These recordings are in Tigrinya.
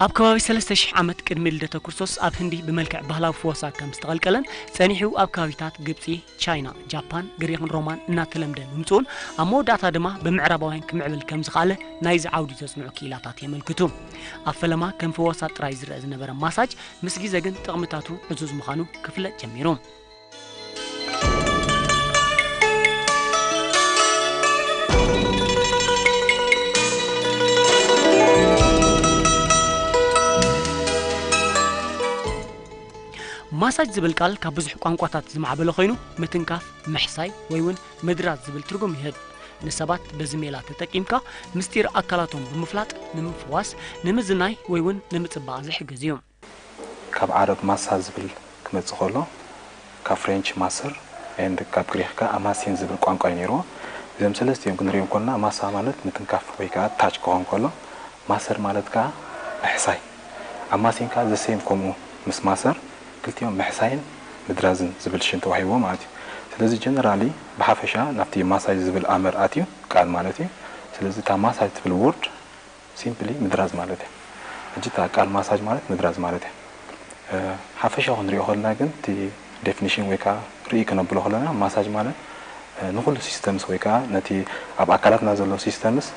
ኣብ ከባቢ ሰለስተ ሽሕ ዓመት ቅድሚ ልደተ ክርስቶስ ኣብ ህንዲ ብመልክዕ ባህላዊ ፍወሳ ከም ዝተቐልቀለን ጸኒሑ ኣብ ከባቢታት ግብጺ፣ ቻይና፣ ጃፓን፣ ግሪኽን ሮማን እናተለምደ ምምጽኡን ኣብ መወዳእታ ድማ ብምዕራባውያን ክምዕብል ከም ዝኸኣለ ናይዚ ዓውዲ ዘጽንዑ ክኢላታት የመልክቱ። ኣብ ፈለማ ከም ፍወሳ ጥራይ ዝረአ ዝነበረ ማሳጅ ምስ ግዜ ግን ጥቕምታቱ ዕዙዝ ምዃኑ ክፍለጥ ጀሚሩ። ማሳጅ ዝብል ቃል ካብ ብዙሕ ቋንቋታት ዝማዕበለ ኮይኑ፣ ምትንካፍ፣ ምሕሳይ ወይ እውን ምድራዝ ዝብል ትርጉም ይህብ። ንሰባት በዚ ሜላ ተጠቂምካ ምስጢር ኣካላቶም ብምፍላጥ ንምፍዋስ፣ ንምዝናይ ወይ እውን ንምጽባቕ ዝሕግዝ እዩ። ካብ ዓረብ ማሳ ዝብል ክመጽእ ከሎ፣ ካብ ፍሬንች ማሰር ኤንድ ካብ ግሪክ ከኣ ኣማሲን ዝብል ቋንቋ እዩ ነይርዎ። እዞም ሰለስቲኦም ክንሪኦም ከለና፣ ማሳ ማለት ምትንካፍ ወይ ከኣ ታች ክኾን ከሎ፣ ማሰር ማለት ከኣ ምሕሳይ። ኣማሲን ከኣ ዘ ሴም ከምኡ ምስ ማሰር ክልቲኦም ምሕሳይን ምድራዝን ዝብል ሽም ተዋሂብዎ ማለት እዩ። ስለዚ ጀነራሊ ብሓፈሻ ናብቲ ማሳጅ ዝብል ኣምር ኣትዩ ቃል ማለት እዩ። ስለዚ እታ ማሳጅ ትብል ወርድ ሲምፕሊ ምድራዝ ማለት እዩ። ሕጂ እታ ቃል ማሳጅ ማለት ምድራዝ ማለት እዩ። እ፣ ሓፈሻዊ ክንሪኦ ከለና ግን እቲ ዴፊኒሽን ወይ ከዓ ርኢ ክነብሎ ከለና ማሳጅ ማለት፣ እ፣ ንኹሉ ሲስተምስ ወይ ከዓ ነቲ ኣብ ኣካላትና ዘሎ ሲስተምስ፣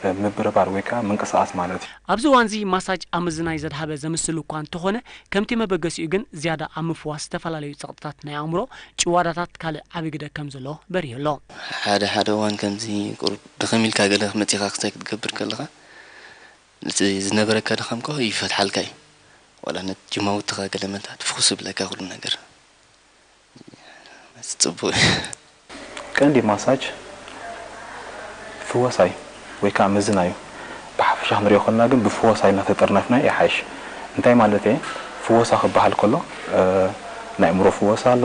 እ፣ ምብርባር ወይ ከዓ ምንቅስቓስ ማለት እዩ። ኣብዚ እዋንዚ ማሳጅ ኣብ ምዝናይ ዘድሃበ ዘምስል እኳ እንተኾነ፣ ከምቲ መበገሲኡ ግን ዝያዳ ኣብ ምፍዋስ ዝተፈላለዩ ጸቕጥታት ናይ ኣእምሮ ጭዋዳታት ካልእ ዓቢ ግደ ከም ዘሎ በሪሁ ኣሎ። ሓደ ሓደ እዋን ከምዚ ቁሩብ ድኽም ኢልካ ገለ መጺኻ ክሳይ ክትገብር ከለኻ፣ እቲ ዝነበረካ ድኻም ከኣ ይፈትሓልካ እዩ። ዋላ ነት ጅማውትኻ ገለ መታት ፍኹስ ይብለካ ኩሉ ነገር። ጽቡቕ እዩ። ቀንዲ ማሳጅ ፍወሳ እዩ ወይ ከኣ ምዝናይ እዩ። ብሓፈሻ ክንሪኦ ከለና ግን ብፍወሳ ኢልና ተጠርነፍና ይሓይሽ። እንታይ ማለት እየ? ፍወሳ ክበሃል ከሎ፣ እ፣ ናይ ኣእምሮ ፍወሳ ኣሎ፣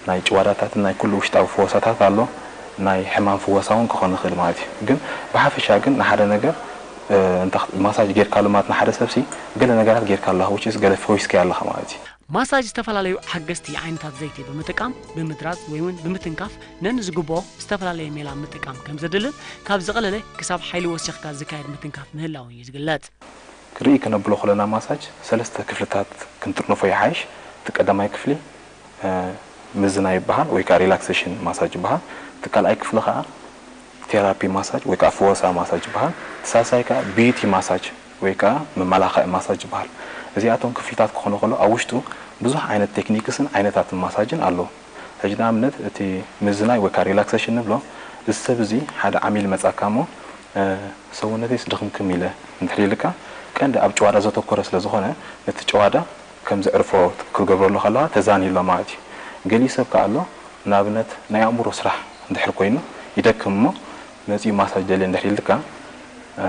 ናይ ጭዋዳታትን ናይ ኩሉ ውሽጣዊ ፍወሳታት ኣሎ፣ ናይ ሕማም ፍወሳ እውን ክኾን ይኽእል ማለት እዩ። ግን ብሓፈሻ ግን ንሓደ ነገር፣ እ፣ እንተ ማሳጅ ጌርካሉ ማለት ንሓደ ሰብሲ ገለ ነገራት ጌርካ ኣለኻ፣ which is ገለ ፈዊስካዮ ኣለኻ ማለት እዩ። ማሳጅ ዝተፈላለዩ ሓገዝቲ ዓይነታት ዘይቲ ብምጥቃም፣ ብምድራዝ ወይ እውን ብምትንካፍ ነንዝግብኦ ዝተፈላለየ ሜላ ምጥቃም ከም ዘድልን ካብ ዝቐለለ ክሳብ ሓይሊ ወሲኽካ ዝካየድ ምትንካፍ ምህላውን እዩ ዝግለጽ። ክርኢ ክነብሎ ከለና ማሳጅ ሰለስተ ክፍልታት ክንጥርንፎ ይሓይሽ። እቲ ቀዳማይ ክፍሊ፣ እ፣ ምዝና ይበሃል ወይ ከዓ ሪላክሴሽን ማሳጅ ይበሃል። እቲ ካልኣይ ክፍሊ ከዓ ቴራፒ ማሳጅ ወይ ከዓ ፍወሳ ማሳጅ ይበሃል። እቲ ሳልሳይ ከዓ ቢዩቲ ማሳጅ ወይ ከዓ መመላኽዒ ማሳጅ ይበሃል። እዚኣቶም ክፍልታት ክኾኑ ከሎ ኣብ ውሽጡ ብዙሕ ዓይነት ቴክኒክስን ዓይነታትን ማሳጅን ኣለዉ። ሕጂ ንኣብነት እቲ ምዝናይ ወይ ከዓ ሪላክሴሽን ንብሎ፣ እዚ ሰብ እዚ ሓደ ዓሚል መጻካ እሞ፣ እ፣ ሰውነተይስ ድኽምክም ኢለ እንድሕር ኢልካ፣ ቀንዲ ኣብ ጭዋዳ ዘተኮረ ስለ ዝኾነ፣ ነቲ ጭዋዳ ከም ዘዕርፎ ክትገብረሉ ከለኻ ተዛንዮ ኣሎ ማለት እዩ። ገሊኡ ሰብ ከኣ ኣሎ፣ ንኣብነት ናይ ኣእምሮ ስራሕ እንድሕር ኮይኑ ይደክም እሞ፣ መጺኡ ማሳጅ ደልየ እንድሕር ኢልካ፣ እ፣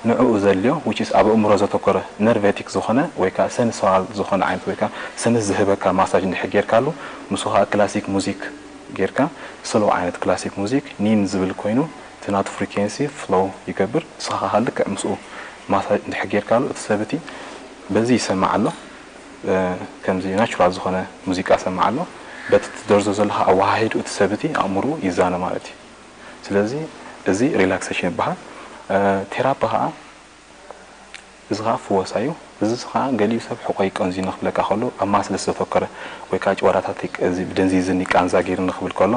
ንዕኡ ዘድልዮ፣ which is ኣብ ኣእምሮ ዘተኮረ ነርቬቲክ ዝኾነ ወይ ከኣ ሰንስዋል ዝኾነ ዓይነት ወይ ከኣ ሰንስ ዝህበካ ማሳጅ እንድሕር ጌርካሉ፣ ምስኡ ከኣ ክላሲክ ሙዚክ ጌርካ፣ ስሎው ዓይነት ክላሲክ ሙዚክ ኒን ዝብል ኮይኑ፣ እቲ ናቱ ፍሪኬንሲ ፍሎው ይገብር። ንስኻ ከኣ ልክዕ ምስኡ ማሳጅ እንድሕር ጌርካሉ፣ እቲ ሰብ እቲ በዚ ይሰምዕ ኣሎ፣ እ፣ ከምዚ ናቹራል ዝኾነ ሙዚቃ ሰምዕ ኣሎ። በቲ ትደርዞ ዘለኻ ኣወሃሂዱ እቲ ሰብ እቲ ኣእምሮኡ ይዛነ ማለት እዩ። ስለዚ እዚ ሪላክሴሽን ይበሃል። እ፣ ቴራፒ ከኣ፣ እዚ ከኣ ፍወሳ እዩ። እዚ ከኣ ገሊኡ ሰብ ሕቖይ ቀንዚ ንኽብለካ ከሎ ኣብ ማስልስ ዘተኮረ ወይ ከኣ ጭዋዳታት እዚ ብደንዚዝኒ ቃንዛ ገይሩ ንኽብል ከሎ፣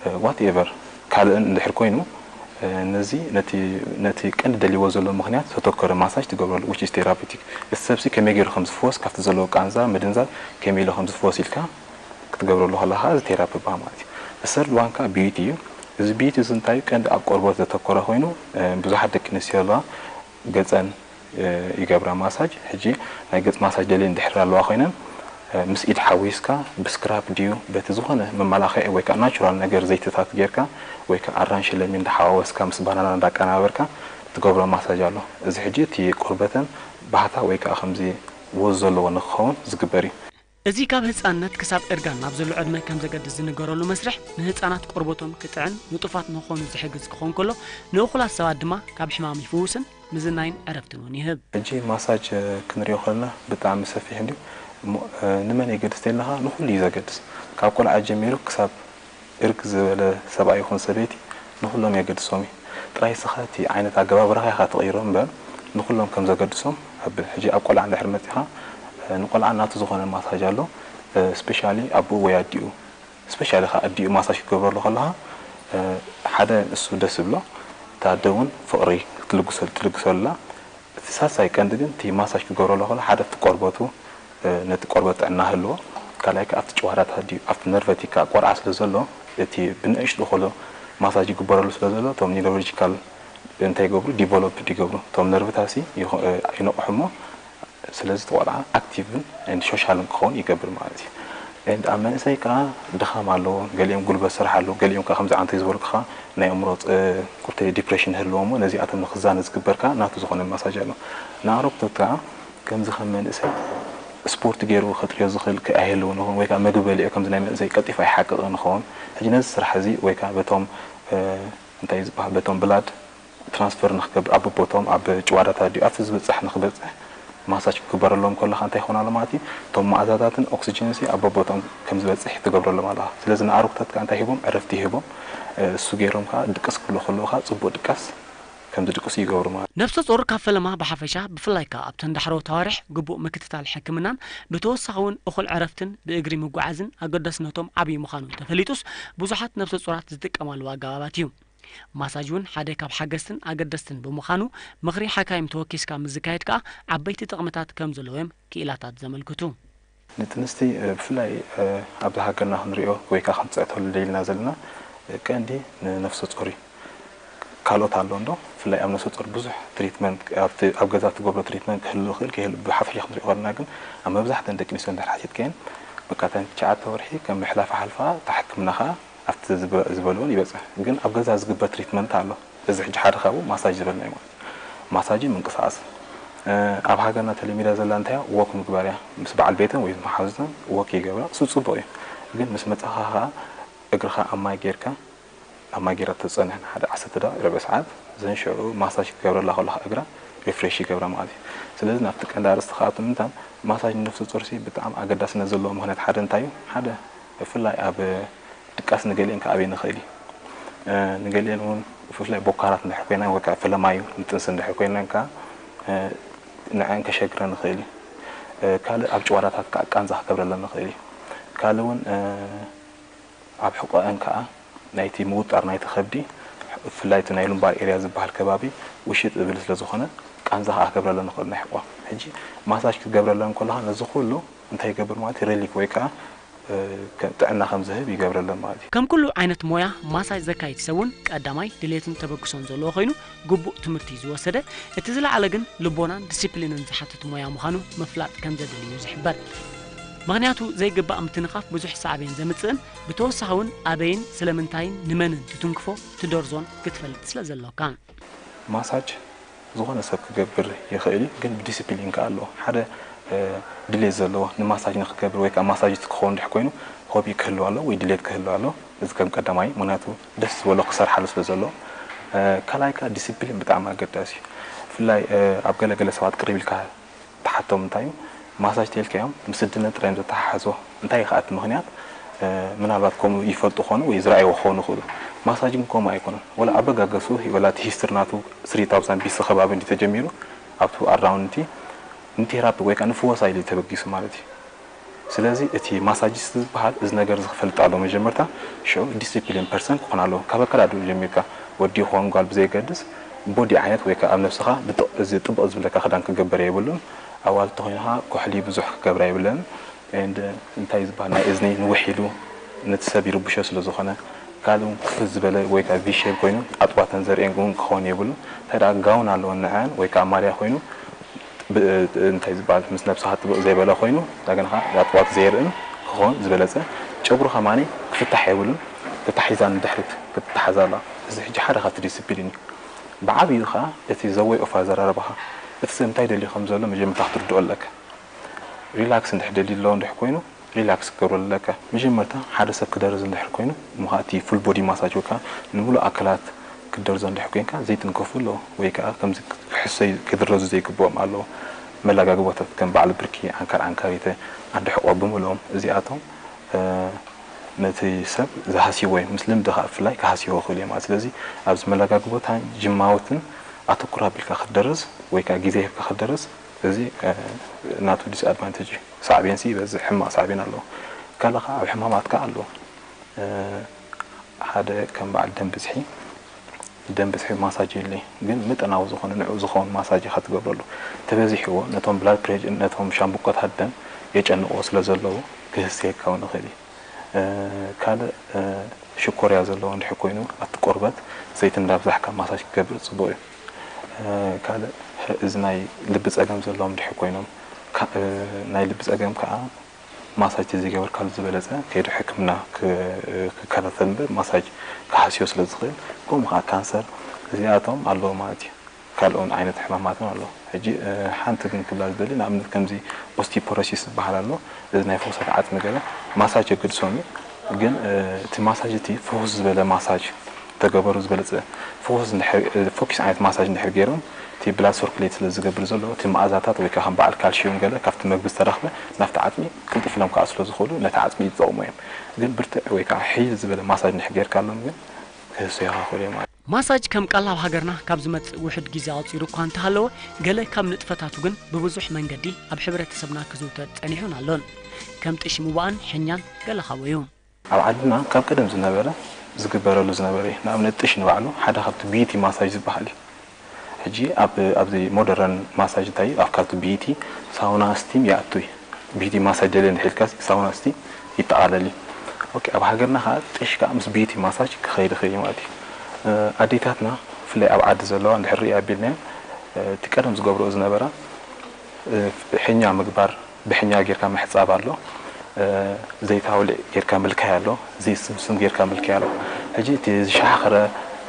እ፣ ዋትኤቨር ካልእን እንድሕር ኮይኑ፣ እ፣ ነዚ ነቲ፣ ነቲ ቀንዲ ደልይዎ ዘሎ ምኽንያት ዘተኮረ ማሳጅ ትገብረሉ፣ which is therapeutic። እቲ ሰብሲ ከመይ ገይሩ ከም ዝፍወስ፣ ካብቲ ዘለዎ ቃንዛ፣ ምድንዛዝ ከመይ ኢሉ ከም ዝፍወስ ኢልካ ክትገብረሉ ከለኻ እዚ ቴራፒ ይበሃል ማለት እዩ። እቲ ሰርድ ዋን ከኣ ቢዩቲ እዩ። እዚ ቢዩቲ እዚ እንታይ እዩ? ቀንዲ ኣብ ቆርበት ዘተኮረ ኮይኑ፣ እ፣ ብዙሓት ደቂ ኣንስትዮ ኣለዋ፣ ገጸን፣ እ፣ ይገብራ ማሳጅ። ሕጂ ናይ ገጽ ማሳጅ ደልየን እንድሕር ኣለዋ ኮይነን፣ እ፣ ምስ ኢድ ሓዊስካ ብስክራፕ ድዩ በቲ ዝኾነ መመላኽዒ ወይ ከኣ ናቹራል ነገር ዘይትታት ጌርካ ወይ ከኣ ኣራንሺ ለሚን እንዳሓዋወስካ ምስ ባናና እንዳቀናበርካ ትገብሮ ማሳጅ ኣሎ። እዚ ሕጂ እቲ ቆርበተን ባህታ ወይ ከኣ ከምዚ ወዝ ዘለዎ ንክኸውን ዝግበር እዩ። እዚ ካብ ህጻንነት ክሳብ እርጋን ናብ ዘሎ ዕድመ ከም ዘገድስ ዝንገረሉ መስርሕ፣ ንህጻናት ቆርበቶም ክጥዕን ንጡፋት ንኽኾኑ ዝሕግዝ ክኸውን ከሎ፣ ንእኹላት ሰባት ድማ ካብ ሕማም ይፍውስን ምዝናይን ዕረፍትን እውን ይህብ። ሕጂ ማሳጅ ክንሪኦ ከለና ብጣዕሚ ሰፊሕ እንድዩ። እሞ፣ እ፣ ንመን የገድስ ተይልናኻ ንኹሉ እዩ ዘገድስ። ካብ ቆልዓ ጀሚሩ ክሳብ እርግ ዝበለ ሰብኣይ ይኹን ሰበይቲ ንኹሎም የገድሶም እዩ። ጥራይ ስኻ እቲ ዓይነት ኣገባብራኻ ኢኻ ትቕይሮ እምበር ንኹሎም ከም ዘገድሶም ኣብ ሕጂ ኣብ ቆልዓ እንድሕር መጺኻ፣ እ፣ ንቆልዓ ናቱ ዝኾነ ማሳጅ ኣሎ። እ፣ ስፔሻሊ ኣቦኡ ወይ ኣዲኡ፣ ስፔሻሊ ኸኣ ኣዲኡ ማሳጅ ክትገብረሉ ከለኻ፣ እ፣ ሓደ እሱ ደስ ዝብሎ፣ እታ ኣደ እውን ፍቕሪ ክትልግሰሉ፣ ትልግሰሉ ኣላ። እቲ ሳልሳይ ቀንዲ ግን እቲ ማሳጅ ክትገብረሉ ከሎ ሓደ ኣብቲ ቆርበቱ፣ እ፣ ነቲ ቆርበት ጥዕና ህልዎ፣ ካልኣይ ከኣ ኣብቲ ጭዋዳታት ድዩ ኣብቲ ነርቨቲካ ቆርዓ ስለ ዘሎ፣ እቲ ብንእሽቱ ከሎ ማሳጅ ይግበረሉ ስለ ዘሎ፣ እቶም ኒውሮሎጂካል እንታይ ይገብሩ? ዲቨሎፕድ ይገብሩ። እቶም ነርቭታሲ ይኾ-፣ እ፣ ይነቕሑ እሞ፣ ስለዚ እቲ ቆልዓ ኣክቲቭን ኤንድ ሶሻልን ክኸውን ይገብር ማለት እዩ። ኤንድ ኣብ መንእሰይ ከኣ ድኻም ኣለዎ፣ ገሊኦም ጉልበት ስራሕ ኣለዎ፣ ገሊኦም ከኣ ከምዚ ዓንተይ ዝበልኩኻ ናይ ኣእምሮ ጸ-፣ ቁርተ ዲፕሬሽን ህልዎ እሞ፣ ነዚኣቶም ንኽዛነ ዝግበር ከኣ ናቱ ዝኾነ ማሳጅ ኣሎ። ንኣረግቶት ከኣ ከምዚ ከም መንእሰይ ስፖርት ገይሩ ከጥርዮ ዝኽእል ከ-፣ ኣይህልውን ይኸውን፣ ወይ ከኣ ምግቢ በሊዑ ከምዚ ናይ መንእሰይ ቀልጢፉ ኣይሓቅቕን ይኸውን። ሕጂ ነዚ ስራሕ እዚ ወይ ከኣ በቶም፣ እ፣ እንታይ እዩ ዝበሃል፣ በቶም ብላድ ትራንስፈር ንኽገብር ኣብ ቦቦቶም ኣብ ጭዋዳታት ድዩ ኣብቲ ዝበጽሕ ንኽበጽሕ ማሳጅ ክግበረሎም ከለኻ እንታይ ይኾን ኣሎ ማለት እዩ? እቶም መኣዛታትን ኦክሲጅንሲ ኣብ ቦቦቶም ከም ዝበጽሕ ትገብረሎም ኣለኻ። ስለዚ ንኣረግቶት ከኣ እንታይ ሂቦም? ዕረፍቲ ሂቦም፣ እ፣ እሱ ገይሮም ከኣ ድቅስ ክብሉ ከለዉ ከኣ ጽቡቕ ድቃስ ከም ዝድቅሱ ይገብሩ ማለት እዩ። ነፍሰ ጾር ካብ ፈለማ ብሓፈሻ፣ ብፍላይ ከኣ ኣብተን ዳሕረዎት ኣዋርሕ ግቡእ ምክትታል ሕክምናን ብተወሳኺ እውን እኹል ዕረፍትን ብእግሪ ምጉዓዝን ኣገዳስነቶም ዓብዪ ምዃኑ ተፈሊጡስ፣ ብዙሓት ነፍሰ ጾራት ዝጥቀማሉ ኣገባባት እዩ። ማሳጅ እውን ሓደ ካብ ሓገዝትን ኣገደስትን ብምዃኑ፣ ምኽሪ ሓካይም ተወኪስካ ምስ ዝካየድ ከኣ ዓበይቲ ጥቕምታት ከም ዘለዎም ክኢላታት ዘመልክቱ። ንጥንስቲ፣ እ፣ ብፍላይ፣ እ፣ ኣብዚ ሃገርና ክንሪኦ ወይ ከኣ ክንጽዕተሉ ደሊና ዘለና፣ እ፣ ቀንዲ ንነፍሰ ጾር እዩ። ካልኦት ኣሎ እንዶ፣ ብፍላይ ኣብ ነፍሰ ጾር ብዙሕ ትሪትመንት፣ ኣብቲ፣ ኣብ ገዛ እትገብሮ ትሪትመንት ክህሉ ይኽእል፣ ከይህሉ፣ ብሓፈሻ ክንሪኦ ከለና ግን፣ ኣብ መብዛሕተን ደቂ ኣንስትዮ እንድሕር ሓቲትካየን፣ በቃ እተን ትሽዓተ ወርሒ ከም ምሕላፍ ሓልፋ፣ እታ ሕክምና ከኣ ኣብቲ ዝበ-፣ ዝበልዎን ይበጽሕ። ግን ኣብ ገዛ ዝግበር ትሪትመንት ኣሎ። እዚ ሕጂ ሓደ ካብኡ ማሳጅ ዝበልናዮ ማለት እዩ። ማሳጅን ምንቅስቓስን። እ፣ ኣብ ሃገርና ተለሚዳ ዘላ እንታይ እያ? ወክ ምግባር እያ። ምስ በዓል ቤተን ወይ ምስ መሓዙተን ወክ ይገብራ። እሱ ጽቡቕ እዩ። ግን ምስ መጻኻ ኸኣ እግርኻ ኣብ ማይ ጌርካ፣ ኣብ ማይ ጌራ ተጸንሕ ንሓደ ዓሰርተ ደቂቕ፣ ርብዒ ሰዓት፣ ዘን ሽዑ ማሳጅ ክትገብረላ ከለኻ እግራ ሪፍሬሽ ይገብራ ማለት እዩ። ስለዚ ናብቲ ቀንዲ ኣርእስቲ ክኣቱ ምንታን፣ ማሳጅ ንነፍሰ ጾርሲ ብጣዕሚ ኣገዳስነት ዘለዎ ምኽንያት ሓደ እንታይ እዩ? ሓደ ብፍላይ ኣብ ድቃስ ንገሊአን ክኣብየን ይኽእል እዩ። እ፣ ንገሊአን እውን ብፍላይ ቦካራት እንድሕር ኮይና ወይ ከዓ ፈለማዩ ንጥንሲ እንድሕር ኮይነን ከዓ፣ እ፣ ንዐን ከሸግረን ይኽእል እዩ። እ፣ ካልእ ኣብ ጭዋዳታት ከዓ ቃንዛ ክገብረለን ይኽእል እዩ። ካልእ እውን፣ እ፣ ኣብ ሕቖአን ከዓ ናይቲ ምውጣር ናይቲ ከብዲ ብፍላይ እቲ ናይ ሉምባር ኤርያ ዝበሃል ከባቢ ውሽጥ ዝብል ስለ ዝኾነ ቃንዛ ከዓ ክገብረለን ይኽእል ናይ ሕቖ። ሕጂ ማሳጅ ክትገብረለን ከለኻ ነዚ ኩሉ እንታይ ይገብር ማለት እዩ? ሪሊፍ ወይ ከዓ እ፣ ከ-፣ ጥዕና ከም ዝህብ ይገብረለን ማለት እዩ። ከም ኩሉ ዓይነት ሞያ ማሳጅ ዘካይድ ሰብ እውን ቀዳማይ ድሌትን ተበግሶን ዘለዎ ኮይኑ ግቡእ ትምህርቲ ዝወሰደ፣ እቲ ዝለዓለ ግን ልቦናን ዲሲፕሊንን ዝሓትት ሞያ ምዃኑ ምፍላጥ ከም ዘድሊ እዩ ዝሕበር። ምኽንያቱ ዘይግባእ ምትንኻፍ ብዙሕ ሳዕቤን ዘምጽእን ብተወሳኺ እውን ኣበይን ስለምንታይን ንመንን ትትንክፎ ትደርዞን ክትፈልጥ ስለ ዘሎካ። ማሳጅ ዝኾነ ሰብ ክገብር ይኽእል እዩ፣ ግን ብዲሲፕሊን ከኣ ኣለዎ። ሓደ፣ እ፣ ድሌት ዘለዎ ንማሳጅ ንክገብር ወይ ከኣ ማሳጅ ክኸውን እንድሕር ኮይኑ ሆቢ ክህልዎ ኣለዎ ወይ ድሌት ክህልዎ ኣለዎ። እዚ ከም ቀዳማይ፣ ምኽንያቱ ደስ ዝበሎ ክሰርሓሉ ስለ ዘለዎ። እ፣ ካልኣይ ከኣ ዲሲፕሊን ብጣዕሚ ኣገዳሲ እዩ። ብፍላይ፣ እ፣ ኣብ ገለገለ ሰባት ቅርብ ኢልካ ትሓቶም እንታይ እዩ? ማሳጅ ተልካዮም ምስ ስድነት ጥራይ እዮም ዘተሓሕዝዎ። እንታይ እዩ ከኣ እቲ ምኽንያት? እ፣ ምናልባት ከምኡ ይፈልጡ ክኾኑ ወይ ዝረኣይዎ ክኾኑ ይኽእሉ። ማሳጅ ግን ከምኡ ኣይኮነን። ወላ ኣበጋገሱ ወላ እቲ ሂስትሪ ናቱ ስሪ ታውዛንድ ቢ ሲ ከባቢ እንዲ ተጀሚሩ ኣብቲ ኣራውንድ እቲ ንቴራፒ ወይ ከኣ ንፍወሳ ኢሉ እዩ ተበጊሱ ማለት እዩ። ስለዚ እቲ ማሳጂስት ዝበሃል እዚ ነገር እዚ ክፈልጥ ኣለዎ መጀመርታ። ሽዑ ዲሲፕሊን ፐርሰን ክኾን ኣለዎ። ካብ ኣከዳድንኡ ጀሚርካ ወዲ ይኹን ጓል ብዘየገድስ ቦዲ ዓይነት ወይ ከኣ ኣብ ነብስኻ ብጥ-፣ እዚ ጥብቕ ዝብለካ ክዳን ክገብር የብሉን። ኣዋልድ ተኾይንኻ ኩሕሊ ብዙሕ ክገብራ የብለን። ኤንድ እንታይ ዝበሃል ናይ እዝኒ ንውሕ ኢሉ ነቲ ሰብ ይርብሾ ስለ ዝኾነ፣ ካልእ እውን ክፍት ዝበለ ወይ ከኣ ቪ ሼፕ ኮይኑ ኣጥዋተን ዘርእየን እውን ክኸውን የብሉን። እንታይ ደኣ ጋውን ኣለወን ንዐን ወይ ከኣ ማልያ ኮይኑ ብ-፣ እንታይ ዝበሃል ምስ ነብስኻ ጥብቕ ዘይበለ ኮይኑ፣ እንደገና ኸዓ ኣጥዋት ዘየርእን ክኸውን ዝበለጸ። ጨጉሩ ከማኒ ክፍታሕ የብሉን። ተታሒዛ ንድሕሪት ክትተሓዝ ኣለዋ። እዚ ሕጂ ሓደ ካብቲ ዲስፕሊን እዩ። ብዓብዩ ኸዓ እቲ ዘወይ ኦፍ ኣዘራርባኻ፣ እቲ ሰብ እንታይ ደልዩ ከም ዘሎ መጀመርታ ክትርድኦ ኣለካ። ሪላክስ እንድሕር ደልዩ ኣሎ እንድሕር ኮይኑ፣ ሪላክስ ክገብረሉ ኣለካ። መጀመርታ ሓደ ሰብ ክደርዝ እንድሕር ኮይኑ፣ እሞ ኸዓ እቲ ፉል ቦዲ ማሳጅ ወይ ከዓ ንምሉእ ኣካላት ክትደርዞ እንድሕር ኮይንካ ዘይትንከፉ ኣለዉ። ወይ ከዓ ከምዚ ሕሰይ ክድረዙ ዘይግብኦም ኣለዉ። መለጋግቦታት ከም በዓል ብርኪ፣ ዓንካር ዓንካሪተ፣ ዓንዲ ሕቆ ብምልኦም እዚኣቶም፣ እ፣ ነቲ ሰብ ዝሃስይዎ እዮም። ምስ ልምዲ ከዓ ብፍላይ ክሃስይዎ ይኽእሉ እዮም። ስለዚ ኣብዚ መለጋግቦታን ጅማውትን ኣተኩር ኣቢልካ ክትደርዝ ወይ ከዓ ግዜ ሂብካ ክትደርዝ እዚ ናቱ ዲስኣድቫንቴጅ እዩ። ሳዕቤንሲ ይበዝሕ፣ ሕማቕ ሳዕቤን ኣለዎ። ካልእ ከዓ ኣብ ሕማማት ከዓ ኣለዎ። ሓደ ከም በዓል ደም ብዝሒ፣ ደም ብዝሒ ማሳጅ የለይ፣ ግን መጠናዊ ዝኾነ ንዑ ዝኸውን ማሳጅ ኢኻ ትገብረሉ። ተበዚሕዎ ነቶም ብላድ ፕሬሽር፣ ነቶም ሻምብቆታት ደም የጨንቕዎ ስለ ዘለዎ ክህሰየካ እውን ይኽእል እዩ። ካልእ ሽኮርያ ዘለዎ እንድሕር ኮይኑ ኣብቲ ቆርበት ዘይቲ እንዳብዛሕካ ማሳጅ ክገብር ፅቡቕ እዩ። ካልእ እዚ ናይ ልቢ ፀገም ዘለዎም እንድሕር ኮይኖም፣ ናይ ልቢ ፀገም ከዓ ማሳጅ ተዘይገበርካሉ ዝበለፀ ከይዱ ሕክምና ክከታተል እምበር ማሳጅ ክሃስዮ ስለ ዝኽእል፣ ከምኡ ከዓ ካንሰር፣ እዚኣቶም ኣለዉ ማለት እዩ። ካልኦን ዓይነት ሕማማትን ኣሎ። ሕጂ ሓንቲ ግን ክብላ ዝደሊ፣ ንኣብነት ከምዚ ኦስቲፖሮሲስ ዝበሃል ኣሎ። እዚ ናይ ፈውሳት ዓፅሚ ገለ ማሳጅ የገድሶም እዩ። ግን እቲ ማሳጅ እቲ ፍኹስ ዝበለ ማሳጅ ተገበሩ ዝበለፀ፣ ፍኹስ ፎኪስ ዓይነት ማሳጅ እንድሕር ገይሮም፣ እቲ ብላድ ሰርኩሌት ስለ ዝገብር ዘሎ፣ እቲ መኣዛታት ወይ ከዓ ከም በዓል ካልሽዩም ገለ ካብቲ መግቢ ዝተረኽበ ናብቲ ዓፅሚ ቅልጥፍ ኢሎም ከዓ ስለ ዝኽእሉ ነቲ ዓፅሚ ይጠቕሙ እዮም። ግን ብርትዕ ወይ ከዓ ሕይል ዝበለ ማሳጅ እንድሕር ገይርካሎም ግን ክህሰዩኻ ይኽእሉ እዮም ማለት እዩ። ማሳጅ ከም ቃል ኣብ ሃገርና ካብ ዝመጽእ ውሑድ ግዜ ኣቑጺሩ እኳ እንተሃለወ፣ ገለ ካብ ንጥፈታቱ ግን ብብዙሕ መንገዲ ኣብ ሕብረተሰብና ክዝውተር ጸኒሑን ኣሎን። ከም ጥሽ ምውኣን፣ ሕኛን ገለ ካብኡ እዩ። ኣብ ዓድና ካብ ቀደም ዝነበረ ዝግበረሉ ዝነበረ እዩ። ንኣብነት ጥሽ ንባዕሉ ሓደ ካብቲ ቢዩቲ ማሳጅ ዝበሃል እዩ። ሕጂ ኣብ ኣብዚ ሞደረን ማሳጅ እንታይ እዩ? ኣብ ካብቲ ቢዩቲ ሳውና ስቲም ይኣቱ እዩ። ቢዩቲ ማሳጅ ደልየ እንድሕር ኢልካ ሳውና ስቲም ይጠቓለል እዩ። ኦኬ፣ ኣብ ሃገርና ከዓ ጥሽ ከዓ ምስ ቢዩቲ ማሳጅ ክኸይድ ይኽእል እዩ ማለት እዩ። ኣዴታትና ብፍላይ ኣብ ዓዲ ዘለዋ እንድሕር ሪኣ ኣቢልናዮ፣ እቲ ቀደም ዝገብርኦ ዝነበራ ሕኛ ምግባር፣ ብሕኛ ጌርካ ምሕጻብ ኣሎ። ዘይት ኣውሊዕ ጌርካ ምልካይ ኣሎ። ዘይት ስምስም ጌርካ ምልካይ ኣሎ። ሕጂ እቲ ዝሸሓኸረ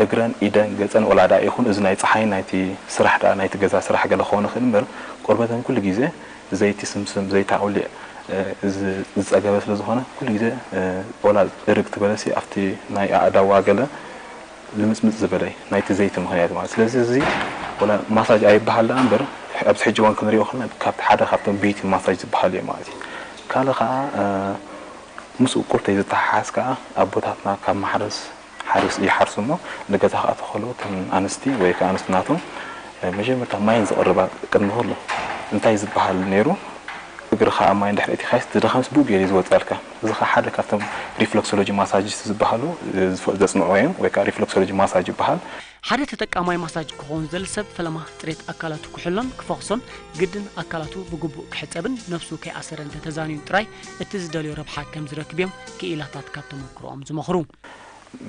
እግረን፣ ኢደን፣ ገጸን ወላ ደኣ ይኹን እዚ ናይ ጸሓይን ናይቲ ስራሕ ደኣ ናይቲ ገዛ ስራሕ ገለ ክኸውን ይኽእል እምበር ቆርበተን ኩሉ ግዜ ዘይቲ ስምስም፣ ዘይቲ ኣውሊዕ፣ እ፣ ዝ-፣ ዝጸገበ ስለ ዝኾነ ኩሉ ግዜ፣ እ፣ ወላ እርግ ትበለሲ ኣብቲ ናይ ኣእዳዋ ገለ ልምጽምጽ ዝበለ እዩ፣ ናይቲ ዘይቲ ምኽንያት ማለት። ስለዚ እዚ ወላ ማሳጅ ኣይበሃል ደኣ እምበር፣ ኣብዚ ሕጂ እዋን ክንሪኦ ከለና ካብቲ ሓደ ካብቶም ቢዩቲ ማሳጅ ዝበሃሉ እዮም ማለት እዩ። ካልእ ኸዓ፣ እ፣ ምስኡ ቁርተይ ዝተሓሓዝ ከኣ ኣቦታትና ካብ ማሕረስ ሓሪስ ይሓርሱ እሞ ንገዛ ከኣ ተኸሉ እተን ኣንስቲ ወይ ከኣ ኣንስቲ ናቶም፣ እ፣ መጀመርታ ማይን ዝቕርባ ቅድሚ ኩሉ እንታይ ዝበሃል ነይሩ? እግርኻ ኣብ ማይ እንድሕር ኣእቲኻስ ዝደኸምስ ብኡ ገይሩ እዩ ዝወጸልካ። እዚ ከኣ ሓደ ካብቶም ሪፍለክሶሎጂ ማሳጅስት ዝበሃሉ፣ እ፣ ዝፈ-፣ ዘጽንዑ እዮም ወይ ከኣ ሪፍለክሶሎጂ ማሳጅ ይበሃል። ሓደ ተጠቃማይ ማሳጅ ክኸውን ዝደሊ ሰብ ፈለማ ጽሬት ኣካላቱ ክሕሎን ክፈኹሶን ግድን ኣካላቱ ብግቡእ ክሕጸብን ነብሱ ከይኣሰረ እንተተዛንዩ ጥራይ እቲ ዝደልዮ ረብሓ ከም ዝረክብ እዮም ክኢላታት ካብ ተመክሮኦም ዝመኽሩ።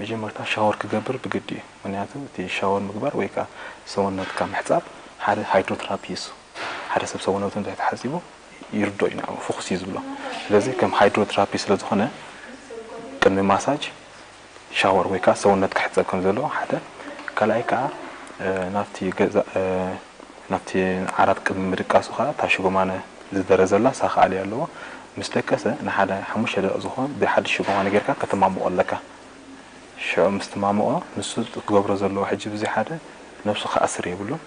መጀመርታ ሻወር ክገብር ብግዲ እዩ። ምኽንያቱ እቲ ሻወር ምግባር ወይ ከኣ ሰውነትካ ምሕጻብ ሓደ ሃይድሮትራፒ እዩ። ሓደ ሰብ ሰውነቱ እንተተሓጺቡ ይርዶ እዩ፣ ንዕኡ ፍኹስ እዩ ዝብሎ። ስለዚ ከም ሃይድሮትራፒ ስለ ዝኾነ ቅድሚ ማሳጅ ሻወር ወይ ከኣ ሰውነት ክሕጸብ ከም ዘለዎ ሓደ። ካልኣይ ከኣ፣ እ፣ ናብቲ ገዛ፣ እ፣ ናብቲ ዓራት ቅድሚ ምድቃሱ ከኣ እታ ሽጎማነ ዝደረዘላ ሳኻ ኣልያ ኣለዎ። ምስ ደቀሰ ንሓደ ሓሙሽተ ደቂቕ ዝኾን ብሓድሽ ሽጎማነ ጌርካ ከተማምቖ ኣለካ። ሽዑ ምስ ትማምቖ ንሱ ክገብሮ ዘለዎ ሕጂ ብዚ ሓደ ነብሱ ክኣስር የብሉን፣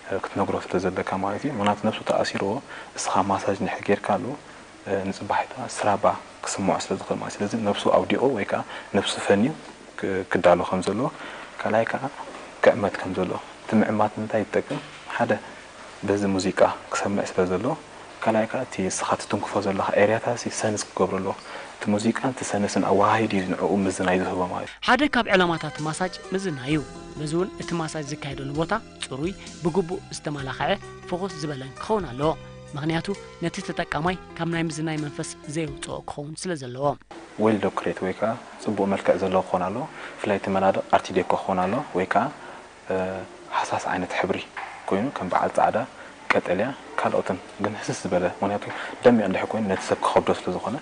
እ፣ ክትነግሮ ስለ ዘለካ ማለት እዩ። ምኽንያቱ ነብሱ ተኣሲርዎ እስኻ ማሳጅ እንድሕር ጌርካሉ፣ እ፣ ንጽባሒታ ስራባ ክስምዖ ስለ ዝኽእል ማለት እዩ። ስለዚ ነብሱ ኣውዲቑ ወይ ከኣ ነብሱ ፈንዩ ክ-፣ ክዳሎ ከም ዘለዎ። ካልኣይ ከኣ ክዕመት ከም ዘለዎ። እቲ ምዕማት ንምንታይ ይጠቅም? ሓደ በዚ ሙዚቃ ክሰምዕ ስለ ዘለዎ፣ ካልኣይ ከኣ እቲ እስኻ ትትንክፎ ዘለኻ ኤርያታት ሲ ሰንስ ክገብሩ ኣለዎ። እቲ ሙዚቃን እቲ ሰንስን ኣወሃሂዱ እዩ ንዕኡ ምዝናይ ዝህቦ ማለት እዩ። ሓደ ካብ ዕላማታት ማሳጅ ምዝናይ እዩ። በዚ እውን እቲ ማሳጅ ዝካየደሉ ቦታ ጽሩይ፣ ብግቡእ ዝተመላኸዐ፣ ፍኹስ ዝበለን ክኸውን ኣለዎ። ምኽንያቱ ነቲ ተጠቃማይ ካብ ናይ ምዝናይ መንፈስ ዘየውጽኦ ክኸውን ስለ ዘለዎ። ዌል ዶክሬት ወይ ከኣ ጽቡቕ መልክዕ ዘለዎ ክኾን ኣለዎ። ብፍላይ እቲ መናድቕ ኣርት ዴኮ ክኾን ኣለዎ ወይ ከኣ፣ እ፣ ሃሳስ ዓይነት ሕብሪ ኮይኑ ከም በዓል ጻዕዳ፣ ቀጠልያ፣ ካልኦትን ግን ህስስ ዝበለ፣ ምኽንያቱ ደሚቕ እንድሕር ኮይኑ ነቲ ሰብ ክኸብዶ ስለ ዝኾነ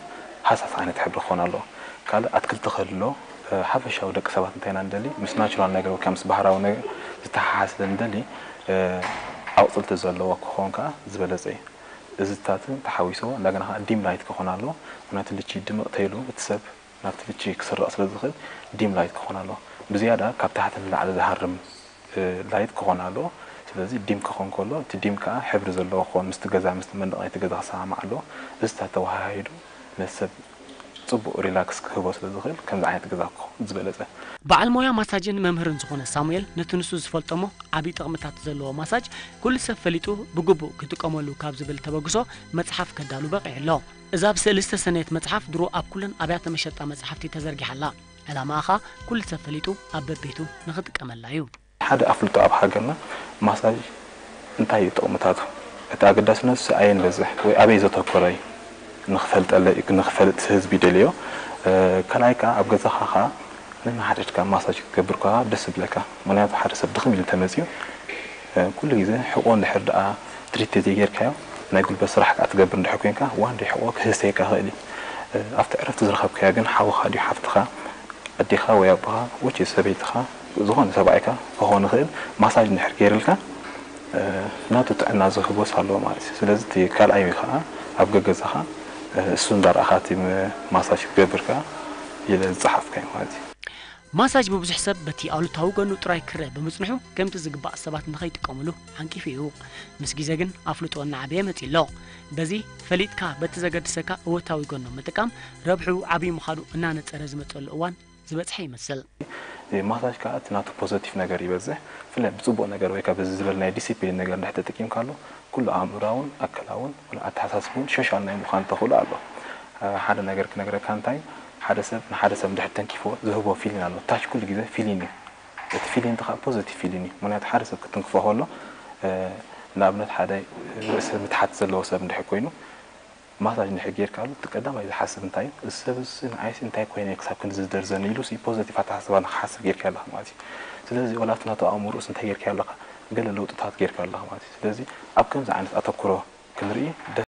ሃሳስ ዓይነት ሕብሪ ክኾን ኣለዎ። ካልእ ኣትክልቲ ክህልዎ፣ እ፣ ሓፈሻዊ ደቂ ሰባት እንታይ ኢና ንደሊ? ምስ ናቹራል ነገር ወይ ከኣ ምስ ባህራዊ ነገር ዝተሓሓዝ ስለ ንደሊ፣ እ፣ ኣቑጽልቲ ዘለዎ ክኾን ከኣ ዝበለጸ እዩ። እዚታትን ተሓዊስዎ እንደገና ከኣ ዲም ላይት ክኾን ኣለዎ። ምኽንያቱ ልቺ ድምቕ ተይሉ እቲ ሰብ ናብቲ ልቺ ክስረቕ ስለ ዝኽእል ዲም ላይት ክኾን ኣለዎ። ብዝያዳ ካብ ታሕቲ ንላዕሊ ዝሃርም፣ እ፣ ላይት ክኾን ኣለዎ። ስለዚ ዲም ክኾን ከሎ እቲ ዲም ከኣ ሕብሪ ዘለዎ ክኾን ምስቲ ገዛ፣ ምስቲ መንደቕ ናይቲ ገዛ ክሰማማዕ ኣለዎ። እዚታት ተወሃሂዱ ነቲ ሰብ ጽቡቕ ሪላክስ ክህቦ ስለ ዝኽእል ከምዚ ዓይነት ገዛ ክኸውን ዝበለጸ። በዓል ሞያ ማሳጅን መምህርን ዝኾነ ሳሙኤል፣ ነቲ ንሱ ዝፈልጦ እሞ ዓብዪ ጥቕምታት ዘለዎ ማሳጅ ኩሉ ሰብ ፈሊጡ ብግቡእ ክጥቀመሉ ካብ ዝብል ተበግሶ መጽሓፍ ከዳሉ በቒዑ ኣሎ። እዛ ብስእሊ ዝተሰነየት መጽሓፍ ድሮ ኣብ ኩለን ኣብያተ መሸጣ መጽሓፍቲ ተዘርጊሓ ኣላ። ዕላማኣ ኸኣ ኩሉ ሰብ ፈሊጡ ኣብ በቤቱ ንኽጥቀመላ እዩ። ሓደ ኣፍልጦ ኣብ ሃገርና ማሳጅ እንታይ እዩ ጥቕምታቱ? እቲ ኣገዳስነቱ ኣየን በዝሕ ወይ ኣበይ ዘተኮረ እዩ ንኽፈልጠለ ንኽፈልጥ ህዝቢ ይደልዮ። ካልኣይ ከዓ ኣብ ገዛኻ ከዓ ነናሓድሕድካ ማሳጅ ክትገብር ከዓ ደስ ይብለካ። ምክንያቱ ሓደ ሰብ ድኽም ኢሉ እንተመፅዩ ኩሉ ግዜ ሕቆ እንድሕር ደኣ ትሪት ተዘይጌርካዮ ናይ ጉልበት ስራሕ ከዓ ትገብር እንድሕር ኮይንካ ዋን ደይ ሕቆ ክህሰየካ ይኽእል እዩ። ኣብቲ ዕረፍቲ ዝረኸብካዮ ግን ሓውኻ ድዩ ሓፍትኻ ኣዴኻ ወይ ኣቦኻ ወቺ ሰበይትኻ ዝኾነ ሰብኣይካ ክኾን ይኽእል ማሳጅ እንድሕር ገይርልካ ናቱ ጥዕና ዝህቦስ ኣለዎ ማለት እዩ። ስለዚ እቲ ካልኣይ ከዓ ኣብ ገገዛኻ እሱ እንዳረኣኻ እቲ ማሳጅ ክገብር ከዓ ኢለ ዝፀሓፍካዮ ማለት እዩ። ማሳጅ ብብዙሕ ሰብ በቲ ኣሉታዊ ጎኑ ጥራይ ክረአ ብምጽንሑ ከምቲ ዝግባእ ሰባት ንኸይጥቀምሉ ዓንቂፉ እዩ። ምስ ግዜ ግን ኣፍልጦ እናዓበየ መጺኡ ኣሎ። በዚ ፈሊጥካ በቲ ዘገድሰካ እወታዊ ጎኑ ምጥቃም ረብሑ ዓብዪ ምዃኑ እናነጸረ ዝመጸሉ እዋን ዝበጽሐ ይመስል። ማሳጅ ከዓ እቲ ናቱ ፖዘቲቭ ነገር ይበዝሕ። ብፍላይ ብፅቡቕ ነገር ወይ ከዓ በዚ ዝበልናዮ ዲሲፕሊን ነገር እንድሕር ተጠቂምካሉ ኩሉ ኣእምራውን ኣካላውን ኣተሓሳስብውን ሸሻል ናይ ምዃን ተኽእሎ ኣሎ። ሓደ ነገር ክነግረካ እንታይ ሓደ ሰብ ንሓደ ሰብ እንድሕር ተንኪፍዎ ዝህቦ ፊሊን ኣሎ። ታች ኩሉ ግዜ ፊሊን እዩ። እቲ ፊሊን ከዓ ፖዘቲቭ ፊሊን እዩ። ምክንያቱ ሓደ ሰብ ክትንክፎ ከሎ ንኣብነት ሓደ ርእሲ ምትሓት ዘለዎ ሰብ እንድሕር ኮይኑ ማሳጅ እንድሕር ጌርካሉ እቲ ቀዳማይ ዝሓስብ እንታይ እዩ እዚ ሰብ እዚ ንዓይሲ እንታይ ኮይነ ክሳብ ክንዲ ዝደርዘኒ ኢሉ ሲ ፖዘቲቭ ኣተሓሳስባ ንክሓስብ ጌርካ ኣለኻ ማለት እዩ። ስለዚ ወላ ኣብቲ ናቱ ኣእምሮኡስ እንታይ ጌርካ ኣለኻ ገለ ለውጥታት ጌርካ ኣለኻ ማለት እዩ። ስለዚ ኣብ ከምዚ ዓይነት ኣተኩሮ ክንርኢ